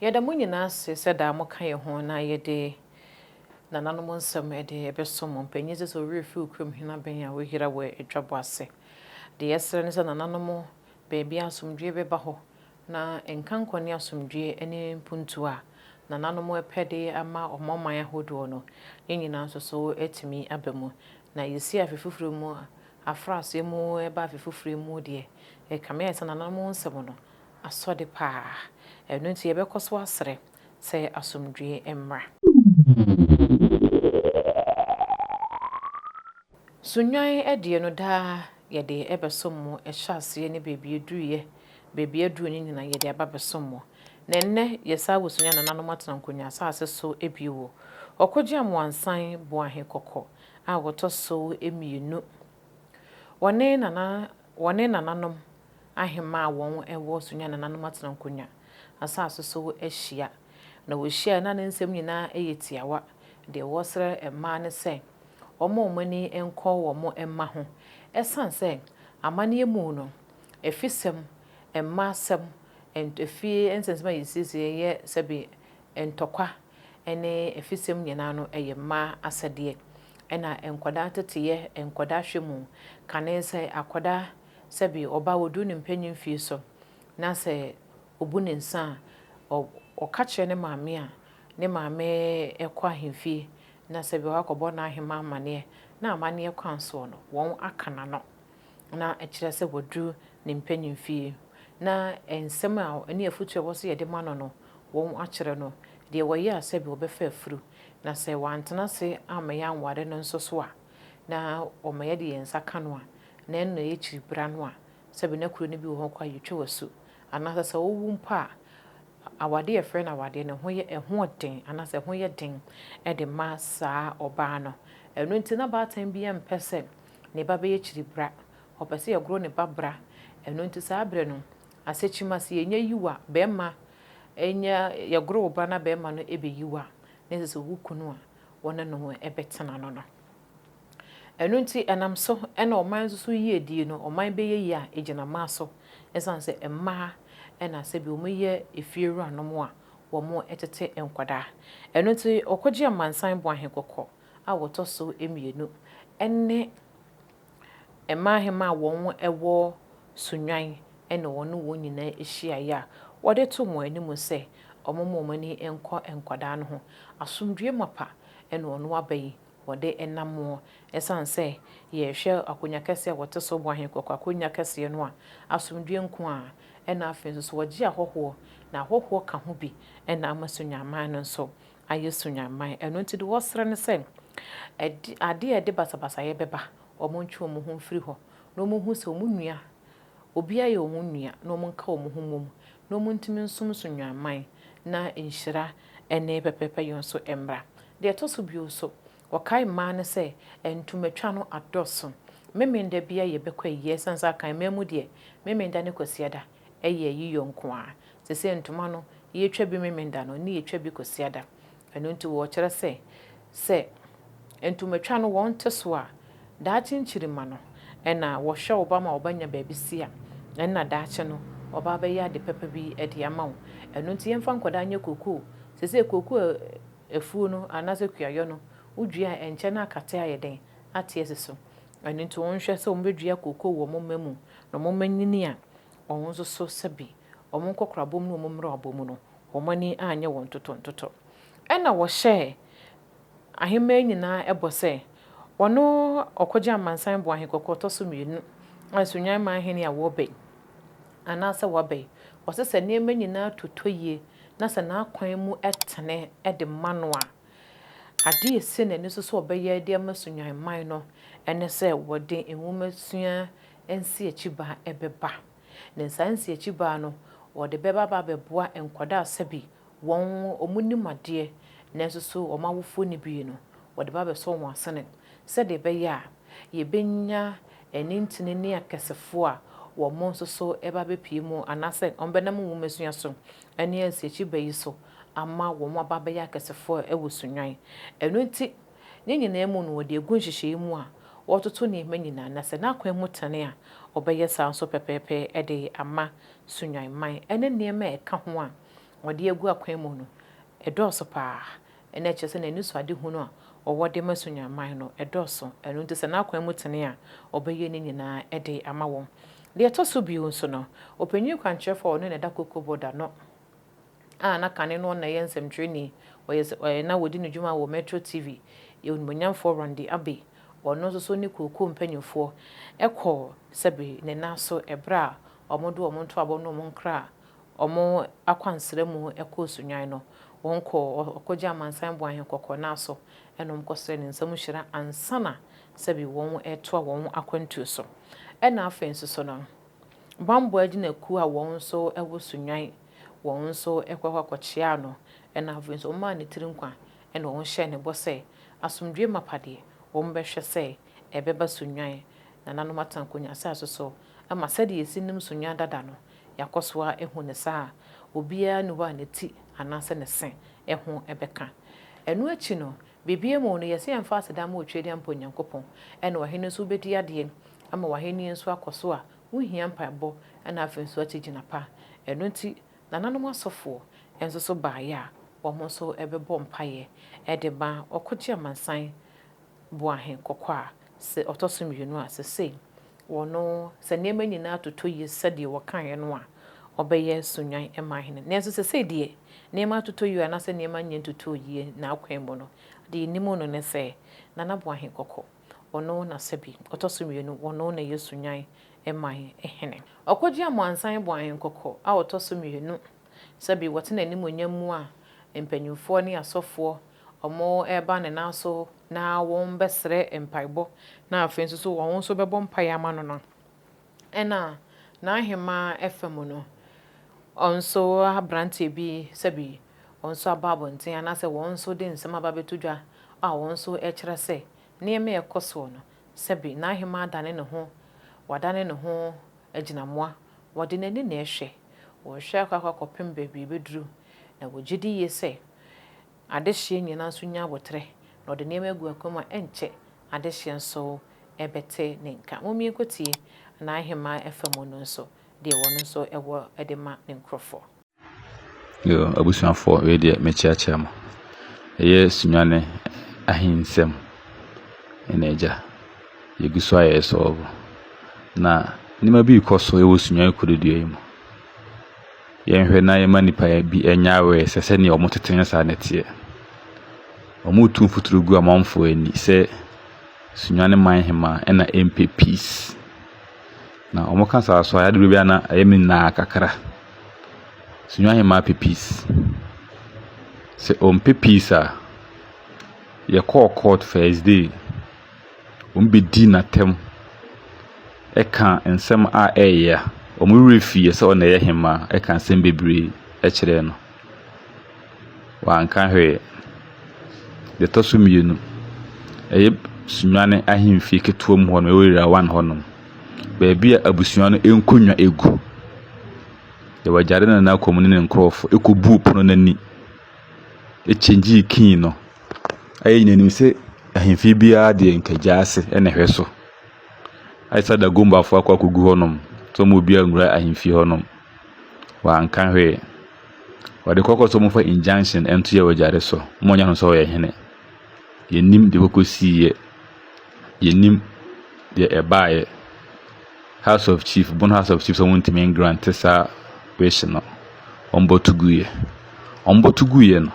Yɛda mo nyinaa ase sɛ daa moka yɛn ho na yɛde nananom nsɛm de bɛsom mo. Mpanyin sɛ sɛ wo werɛ fi wo kurom hene abɛn a woyera wɔ adwabɔ ase. Deɛ yɛsrɛ ne sɛ nananom baabi a asomdwoeɛ bɛba hɔ na nkankɔ ne asomdwoeɛ ne mpuntuo a nananom pɛ de ama ɔman ahodoɔ no, ne nyinaa nso so atumi aba mu. Na yɛsi afe foforɔ mu a, afraseɛ mu ɛba afe foforɔ mu deɛ, ɛkame ayɛ sɛ nananom nsɛm no asɔ de paa. Ɛno nti yɛbɛkɔ so asrɛ sɛ asomdwoeɛ mmra. Sunnwan deɛ no daa yɛde bɛsom mo, ɛhyɛ aseɛ ne baabi ɛduruiɛ, baabi aduru no nyinaa yɛde aba bɛsom mo. Na ɛnnɛ yɛsan wɔ Sunnwan nananom atena nkonnwa asase so bio wɔ Ɔkogye Amoansan Boahe Kɔkɔ a wɔtɔ so mmienu. Wɔne nana wɔne nananom ahemmaa a wɔn wɔ Sunnwan nananom atena nkonnwa asase so ahyia. Na wɔhyiaeɛ na ne nsɛm nyinaa yɛ tiawa. Deɛ wɔsrɛ mmaa ne sɛ wɔmma wɔn ani nkɔ wɔn mma ho. Ɛsiane sɛ amanneɛ mu no, afisɛm, mmaasɛm, efie nsɛnsɛm a yɛsiesie yɛ sɛbe ntɔkwa ne afisɛm nyinaa no yɛ mmaa asɛdeɛ. Ɛna nkwadaa teteyɛ, nkwadaa hwɛ mu, kane sɛ akwadaa sɛbe ɔbaa ɔduru ne mpanyin fie so na sɛ ɔbu ne nsa a, ɔka kyerɛ ne maame a, ne maame kɔ ahemfie na sɛbe ɔakɔbɔ n'ahemmaa amanneɛ na amanneɛ kwan soɔ no, wɔn aka n'ano. Na ɛkyerɛ sɛ waduru ne mpanyin fie. Na nsɛm a ne afotu a ɛwɔ sɛ yɛde ma no no, wɔn akyerɛ no. Deɛ wɔyɛ a sɛbe wɔbɛfa afuru. Na sɛ wantena ase amma yɛanware no nso so a, na wɔma yɛde yɛn nsa ka no a, na ɛno na ɛyɛ kyiribra no a, sɛbe na kuro no bi wɔ hɔ koraa a yɛtwa w'asu. Anaasɛ sɛ wowu mpo a, awadeɛ a yɛfrɛ no awadeɛ no, ɛho yɛ ɛho den anaasɛ ɛho yɛ den de ma saa ɔbaa no. Ɛno nti na baatan biara mpɛ sɛ ne ba bɛyɛ kyiribra. Ɔpɛ sɛ yɛgoro ne ba bra. Ɛno nti saa berɛ no, asɛkyima sɛ yɛnya yiw a, bɛrima nya yɛgoro wo ba na bɛrima no bɛyi wo a, na ɛsɛ sɛ wo kunu a wɔne no bɛtena no no. Ɛno nti ɛnam so na ɔman nso so yiedie no, ɔman bɛyɛ yie a, ɛgyina mmaa so. Ɛsiane sɛ mmaa na sɛbi wɔyɛ efiewuranom a wɔtete nkwadaa. Ɛno nti ɔkɔgye amansan Boahe Kɔkɔ a wɔtɔ so mmienu ne mmaa ahemmaa a wɔwɔ Sunnwan ne wɔne wɔn nyinaa hyiaeɛ a wɔde too wɔn anim sɛ wɔmma wɔn ani nkɔ nkwadaa no ho. Asomdwoeɛ mapa na ɔno aba yi wɔde nam hɔ. Ɛsiane sɛ yɛrehwɛ akonnwa kɛseɛ a wɔte so bɔ ahenkɔkɔ akonnwa kɛseɛ no a, asomdwoeɛ nko ara. Ɛna afei nso so wɔgye ahɔhoɔ, na ahɔhoɔ ka ho bi na ama Sunnwanman no nso ayɛ Sunnwanman. Ɛno nti deɛ wɔsrɛ ne sɛ, ɛde adeɛ a ɛde basabasayɛ bɛba, wɔntwe wɔn ho mfiri hɔ, na wɔnhu sɛ wɔn nua, obiara yɛ wɔn nua, na wɔnka wɔn ho mmom, na wɔntumi nsom Sunnwanman, na nhyira ne pɛpɛɛpɛyɔ nso mmra. Deɛ ɛtɔ so bio nso, wɔkae mmaa no sɛ ntomatwa no adɔso. Memenda biara yɛbɛkɔ ayie, ɛsiane sɛ Akan man mu deɛ, Memenda ne Kwasiada yɛ ayiyɔ nko ara. Seesei ntoma no, yɛtwa bi Memenda no, ne yɛtwa bi Kwasiada. Ɛno nti wɔkyerɛ sɛ, sɛ ntomatwa no wɔnte so a, daakye nkyirimma no na wɔhwɛ wo ba ma wo ba nya baabi si a, ɛnna daakye no ɔba abɛyɛ ade papa bi de ama wo. Ɛno nti yɛmfa nkwadaa nyɛ kokoo. Seesei kokoo afuo no anaasɛ kuayɔ no, wodua a ɛnkyɛ na akate ayɛ dɛn? Ate asi so. Ɛno nti wɔnhwɛ sɛ wɔbɛdua kokoo wɔ wɔn mma mu na wɔn mma nyini a, wɔn nso so sɛbe wɔn nkɔkorabɔ mu ne wɔn mmerewabɔ mu no, wɔn ani anyɛ wɔn ntotɔntotɔ. Ɛnna wɔhyɛɛ ahemmaa nyinaa bɔ sɛ, Ɔno ɔkɔgye amansan bo ahekɔkɔ ɔtɔ so mmienu a Sunyani man hene a wɔreba yi, anaasɛ waba yi, ɔse sɛ nneɛma nyinaa totɔ yie na sɛ n'akwan mu tene de ma no a, adeɛ a ɛsi n'ani so sɛ ɔbɛyɛ de ama Sunyani man no ne sɛ wɔde nwomasua nsiakyibaa bɛba. Na saa nsiakyibaa no, wɔde bɛba aba abɛboa nkwadaa sɛbi wɔn wɔnim adeɛ nanso so wɔn awofoɔ nni bi no, wɔde ba abɛsɔ wɔn asene sɛdeɛ ɛbɛyɛ a yɛbɛnya anintini ne akɛsefoɔ a wɔn nso so ba abɛpue mu anaasɛ wɔbɛnam nwomasua so ne nsiakyiba yi so ama wɔn aba abɛyɛ akɛsefoɔ wɔ Sunnwan. Ɛno nti, ne nyinaa mu no wɔde agu nhyehyɛeɛ mu a wɔretoto nneɛma nyinaa na sɛ n'akwan mu tene a, wɔbɛyɛ saa nso pɛpɛɛpɛ de ama Sunnwan man ne nneɛma a ɛka ho a. ɔde agu akwan mu no, ɛdɔɔso paa. Ɛna ɛkyerɛ sɛ n'anisoadehunu a ɔwɔ de ma Sunyani no, ɛdɔɔso. Ɛno nti sɛ n'akwan mu tene a, ɔbɛyɛ ne nyinaa de ama wɔn. Deɛ ɛtɔ so bio nso no, ɔpanyin kwankyerɛfoɔ a ɔno na ɛda Cocoa Board ano a na kane no na ɛyɛ nsɛmtwerɛni, ɔyɛ ɔyɛ na wɔdi ne dwuma wɔ Metro TV, onimuonyamfoɔ Randy Abbey, ɔno nso so ne kookoo mpanyinfoɔ ɛkɔ sɛbi ne nan so ɛberɛ a wɔde wɔn ntoabɔ ne wɔn nkra a wɔn akwansra mu ɛkɔɔ Sunyani no, wɔn kɔ ɔkɔgye amansan boahen kɔkɔɔ nan so ɛna wɔn kɔsrɛ ne nsam hyira ansa na sɛbi wɔn ɛtoa wɔn akwantuo so. Ɛna afei nso so no, bambɔ agyinakuo a wɔn nso ɛwɔ Sunyani, wɔn nso ɛkɔ akɔkyea no, ɛna afei nso wɔn maa ne tiri nkwa, ɛna wɔn hyɛ ne bɔ sɛ asomdwe mapa deɛ wɔn bɛhwɛ sɛ ɛbɛba Sunyani nananom atena akonnwa asase so ama sɛdeɛ yɛsi nim Sunyani dada no, yɛakɔ so a ehu ne saa a obiara ne hɔ a ne ti anaasɛ ne se ɛho ɛbɛka. Ɛno akyi no, biribiara mu no, yɛsɛ yɛmfa aseda ma Otwedeɛ mpo Onyankopɔn, ɛna ɔhene nso bɛdi adeɛ ama w'ahenni nso akɔ so a wohia mpaebɔ, ɛna afei nso akyi gyina pa. Ɛno nti nananom asɔfoɔ nso so baeɛ a wɔn nso ɛbɛbɔ mpaeɛ ɛde ma ɔkɔgye amansan boahen kɔkɔ a sɛ ɔtɔ so mmienu a sesei wɔno sɛ nneɛma nyinaa totɔ yie sɛdeɛ wɔkaeɛ no a, ɔbɛyɛ Sunyani ma hene. Nanso sesei deɛ nneɛma atotɔ yie anaasɛ nneɛma nyɛ ntotɔ yie n'akwan mu no, deɛ anim no ne sɛ Nana Boahen Kɔkɔ, ɔno na sɛbi ɔtɔ so mmienu, ɔno na yɛ Sunyani man hene. Ɔkɔgye amansan Boahen Kɔkɔ a ɔtɔ so mmienu, sɛbi wɔte n'animonyam mu a mpanyinfoɔ ne asɔfoɔ ɔmo ɛreba ne nan so na wɔn bɛsrɛ mpaebɔ, na afei nso so wɔn nso bɛbɔ mpaeɛ ama no. Ɛna n'ahemmaa ɛfa mu no, ɔnso aberanteɛ bi sɛbi wɔn nso aba abɔnten anaasɛ wɔn nso de nsɛm aba abɛto dwa a wɔn nso kyerɛ sɛ nneɛma a ɛkɔ soɔ no, sɛbi n'ahemmaa adane ne ho, wadane ne ho agyinamoa, wɔde n'ani na ɛhwɛ, wɔrehwɛ akɔ akɔpem baabi ebɛduru, na wɔgye di yie sɛ adehyeɛ nyinaa nso nya abotire na ɔde nneɛma agu akwan mu a ɛnkyɛ adehyeɛ nso ɛbɛte ne nka. Mommie nkɔtie n'ahemmaa ɛfa mu no nso deɛ wɔn nso ɛwɔ de ma ne nkurɔfoɔ. Yo, abusuafoɔ, wei deɛ mekyeakyea mo. Ɛyɛ Sunyani ahensɛm ɛna agya. Yɛgu so a yɛresɔɔvo. Na nneɛma bi rekɔ so wɔ Sunyani kurodua yi mu. Yɛnhwɛ na yɛma nnipa bi nyɛ aware sɛ sɛdeɛ wɔtete no saa na ɛteɛ. Wɔretu mfuturo gu amanfoɔ ani sɛ Sunyani man hemaa ɛna ɛmpɛ peace. Na wɔka saa so a, ɛyɛ ade bi a na ɛyɛ me naa kakra. Sunyani hemaa pɛ peace. Sɛ ɔmpɛ peace a, yɛkɔɔ court first day, wɔbɛdii n'atɛm ɛka nsɛm a ɛyɛ. Wɔn werɛ fii sɛ ɔno na ɛyɛ hemaa ɛka nsɛm bebree ɛkyerɛɛ no. Wanka hwee. Deɛ ɛtɔ so mmienu, ɛyɛ Sunyani ahemfie ketewa mu hɔ no, ɛwɔ area 1 hɔnom. Baabi a abusua no nkonnwa gu. Yɛwɔ Agyare Nana Akɔmu ne ne nkurɔfoɔ ɛkɔbuu pono no ani ɛkyɛngyee key no. Ɛyɛ nyinaa nim sɛ ahemfie biara deɛ nka gyaase na ɛhwɛ so. Ayɛ sɛ Dagombafoɔ akɔ akɔgu hɔnom sɛ wɔn obiara nwura ahemfie hɔnom. Wanka hwee. Wɔde kɔkɔ sɛ wɔmfa injunction nto yɛ wɔ Agyare so ma ɔnyɛ ho sɛ ɔyɛ hene. Yɛnnim deɛ kɔkɔsiiɛ. Yɛnnim deɛ ɛbaeɛ. House of Chief, Bono House of Chiefs sɛ wɔntumi ngrant saa wish no. Wɔbɔto guiɛ. Wɔbɔto guiɛ no,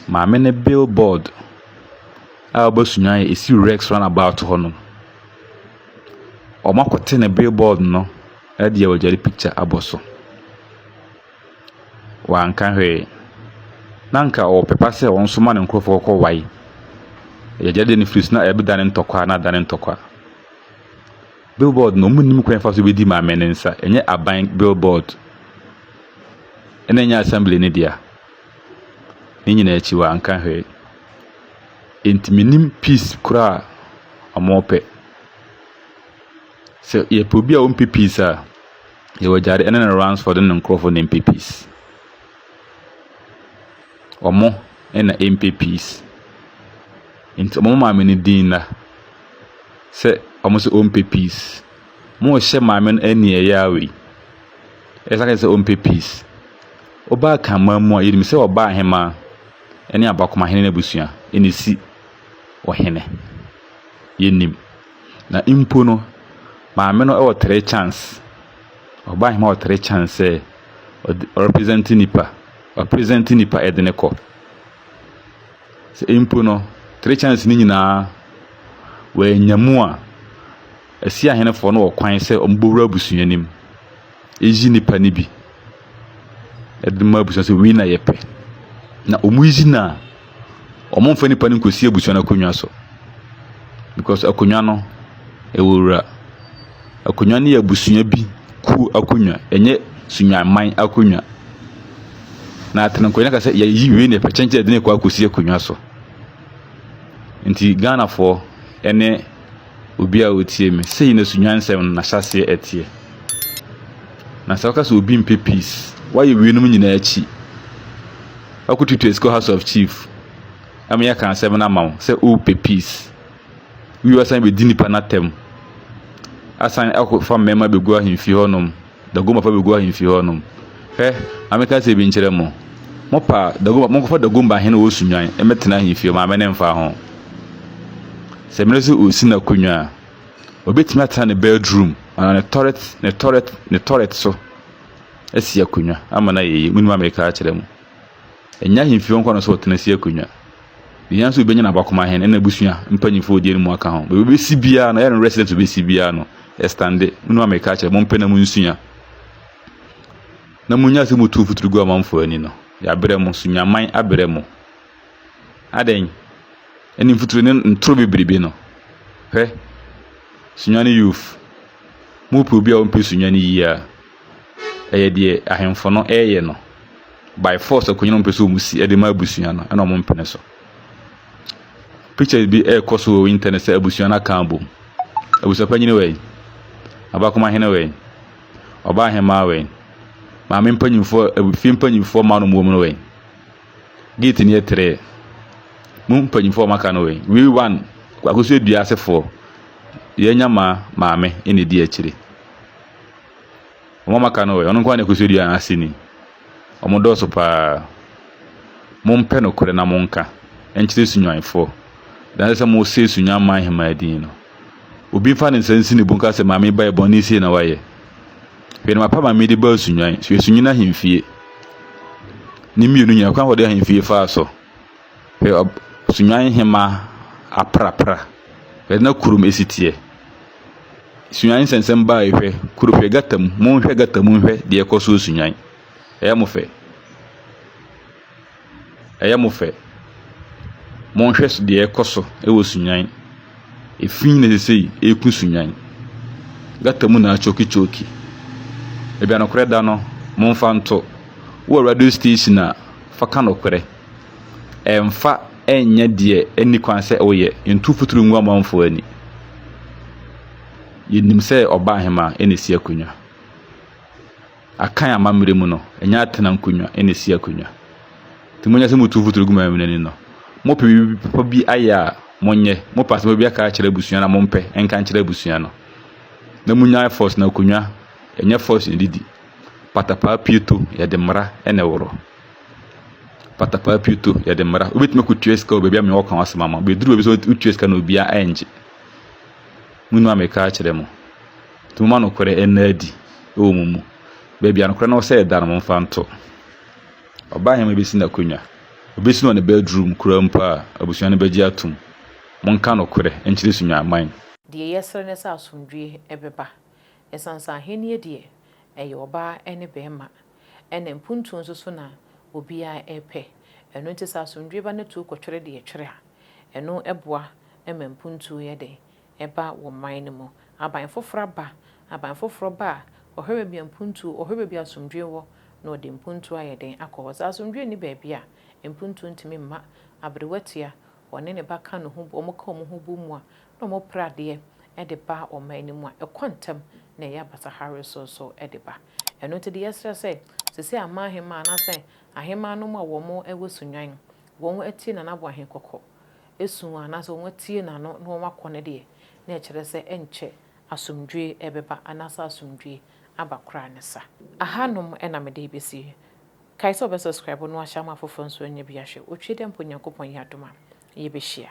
maame ne billboard a ɔba Sunyani ɛsi Rex roundabout hɔnom. Wɔakɔte ne billboard no de Agyare picture abɔ so. Wanka hwee. Na anka ɔwɔ pɛ pa sɛ ɔno nso ma ne nkurɔfoɔ kɔ wae. Agyare deɛ no firi so na ɛbɛdane ntɔkwa na adane ntɔkwa. Billboard no, wɔnnim kwan fa so bɛdi maame ne nsa. Ɛnyɛ aban billboard. Ɛna ɛnyɛ assembly ne dea. Ne nyinaa akyi wanka hwee. Enti mennim peace koraa a wɔrepɛ. Sɛ yɛpɛ obi a ɔmpɛ peace a, yɛwɔ Agyare ɛne ne Ransford ne ne nkurɔfoɔ na ɛmpɛ peace. Wɔn na ɛmpɛ peace. Nti wɔn maame no din nna sɛ wɔn sɛ ɔmpɛ peace. Morehyɛ maame no aniɛyaa wei. Ɛsan kyerɛ sɛ ɔmpɛ peace. Woba Akanman mu a, yɛnim sɛ ɔbaa ahemaa ne abakomahene n'abusua na ɛsi ɔhene. Yɛnim. Na mpo no, maame no wɔ three chance. Ɔbaa ahemaa wɔ three chance sɛ ɔde ɔrepresent nipa. Ɔpresent nipa de ne kɔ. Sɛ mpo no, three chance no nyinaa wɔannya mu a, Asi ahenefoɔ no wɔ kwan sɛ wɔbɛwura abusua no mu, ɛyi nnipa no bi de ma abusua sɛ wei na yɛpɛ. Na wɔyi no a, wɔmfa nnipa no nkɔsi abusua no akonnwa so because akonnwa no, ɛwɔ wura. Akonnwa no yɛ abusua bi kuo akonnwa, ɛnyɛ Sunyani akonnwa. Na atenankonnwa ka sɛ yɛyi wei na yɛpɛ kyɛnkyɛn yɛde no rekɔ akɔsi akonnwa so. Nti Ghanafoɔ ne obi a ɔretie me, sei na Sunyani nsɛm no n'ahyɛaseɛ teɛ. Na sɛ woka sɛ obi mpɛ peace, woayɛ weinom nyinaa akyi, woakɔtuatua sika wɔ House of Chief ama yɛaka asɛm no ama wo sɛ wopɛ peace. Wowie asan bɛdi nnipa no atɛm, asan akɔfa mmarima bɛgu ahemfie hɔnom, Dagomba fa bɛgu ahemfie hɔnom. Hwɛ, ma menka asɛm bi nkyerɛ mo. Mopɛ a, Dagomba, monkɔfa Dagomba hene a ɔwɔ Sunyani mmɛtena ahemfie hɔ, maame no mfa ho. Sɛ mmerɛ sɛ ɔresi n'akonnwa a, ɔbɛtumi atena ne bedroom anaa ne toilet, ne toilet, ne toilet so asi akonnwa ama no ayɛ yie. Monim a mereka akyerɛ mo. Ɛnyɛ ahemfie hɔ nko ara na ɔsɛ ɔtena si akonnwa. Ehia nso obenya n'abakoma hɛn na ebusua mpanyimfo a odi mu aka ho. Beebi obesi biara no, ɔyɛ no resident obesi biara no, ɛstande. Mo nua meka akyerɛ, mompɛ na munsua. Na munya sɛ mutu mfuturu gu amanfo ani no. Yɛabrɛ mo, sunyaman abrɛ mo. Adɛn? Ɛne mfuturu ne ntoro bebrebe no. Hwɛ, Sunyani youth, mopɛ obi a ɔmpɛ Sunyani yie a, ɛyɛ deɛ ahemfo no ɛreyɛ no. By force akonnwa no wɔmpɛ sɛ wɔn si de ma abusua no ɛna wɔn mpene so. Pictures bi ɛrekɔ so wɔ internet sɛ abusua no aka abom. Abusua panyin wɔ yi, abakoma hene wɔ yi, ɔbaa hemaa wɔ yi, maame mpanyinfoɔ, fie mpanyinfoɔ mmaa no wɔn mu no wɔ yi. Gate no yɛ tere. Mo mpanyinfoɔ a wɔaka no wɔ yi. Wei one, akosua dua asefoɔ. Yɛanya maa maame ɛna edi akyire. Wɔn a wɔaka no wɔ he? Ɔno nko ara na ɛkɔsi dua no ase ni. Wɔdɔɔso pa ara. Mompɛ nokorɛ na monka nkyerɛ Sunyanifoɔ. Na ɛnsɛ sɛ mosɛe Sunyan man hemaa din no. Obi mfa ne nsa nsi ne bo nka sɛ, Maame yi baeɛ, bɔne sei na wayɛ. Hwɛ nneɛma pa maame yi de baa Sunyan. Hwɛ Sunyan ahemfie. Ne mmienu nyinaa, kwan a wɔde ahemfie faa so. Hwɛ Sunyani hemaa aprapra. Hwɛ na kurom esi teɛ. Sunyani nsɛnsɛm baa yi hwɛ kuro hwɛ gata mu. Monhwɛ gata mu nhwɛ deɛ ɛkɔ so wɔ Sunyani. Ɛyɛ mo fɛ. Ɛyɛ mo fɛ. Monhwɛ deɛ ɛkɔ so wɔ Sunyani. Efi na seesei ɛreku Sunyani. Gata mu na akyokikyoki. Baabi a nokorɛ da no, momfa nto. Wowɔ radio station a, fa ka nokorɛ. Ɛmfa nyɛ deɛ ɛnni kwan sɛ woyɛ. Ntu mfuturo ngu amanfoɔ ani. Yɛnim sɛ ɔbaa hemaa na ɛsi akonnwa. Akan amammerɛ mu no, ɛnyɛ atena nkonnwa na ɛsi akonnwa. Nti monyɛ sɛ motu mfuturo gu maame no ani no. Mopɛ biribi papa bi ayɛ a, monyɛ. Mopɛ asɛm bi aka akyerɛ abusua no a, mompɛ nka nkyerɛ abusua no. Na monyae force na akonnwa, ɛnyɛ force na ɛdidi. Patapaa pieto, yɛde mmara na ɛworɔ. Patapaa pieto, yɛde mmara. Wobɛtumi akɔtua sika wɔ baabi a mewɔ ka w'asɛm ama wo. Bɛduru baabi sɛ wotua sika na obiara ɛngye. Mo nua meka akyerɛ mo. Nti momma nokorɛ nna adi wɔ mo mu. Baabi a nokorɛ no wɔ sɛ ɛda no, momfa nto. Ɔbaa hema bɛsi n'akonnwa. Ɔbɛsi no wɔ ne bedroom koraa mpo a, abusua no bɛgye atom. Monka nokorɛ nkyerɛ Sunyani. Deɛ yɛsrɛ ne sɛ asomdwoeɛ bɛba. Ɛsiane sɛ ahennie deɛ, ɛyɛ ɔbaa ne barima, ɛna mpuntuo nso so na obiara repɛ. Ɛno nti sɛ asomdwoeɛ ba na tuo kɔtwere deɛ ɛtwere a, ɛno boa ma mpuntuo yɛ dɛn? Ɛba wɔ man no mu. Aban foforɔ aba, aban foforɔ ba a, ɔhwɛ baabi a mpuntuo, ɔhwɛ baabi a asomdwoeɛ wɔ na ɔde mpuntuo ayɛ dɛn? Akɔ hɔ. Sɛ asomdwoeɛ nni baabi a, mpuntuo ntumi mma. Aberewa tua, ɔne ne ba ka ne ho, wɔka wɔn ho bɔ mu a, na wɔpra adeɛ de ba ɔman no mu a, ɛkɔ ntɛm na ɛyɛ abasahare so nso de ba. Ɛno nti deɛ yɛsrɛ sɛ, seesei aman ahemaa anaasɛ ahemaa nom a wɔn wɔ Sunyani, wɔn atie Nana Aboahen kɔkɔ su anaasɛ wɔn atie n'ano na wɔn akɔ no deɛ, na ɛkyerɛ sɛ ɛnkyɛ asomdwoeɛ bɛba anaasɛ asomdwoeɛ aba koraa ne sa. Ahanom na mede rebɛsi. Kae sɛ wobɛ subscribe na wahyɛ ama afoforɔ nso anya bi ahwɛ. Otwe dɛ mpo Nyankopɔn yɛ adom a, yɛbɛhyia.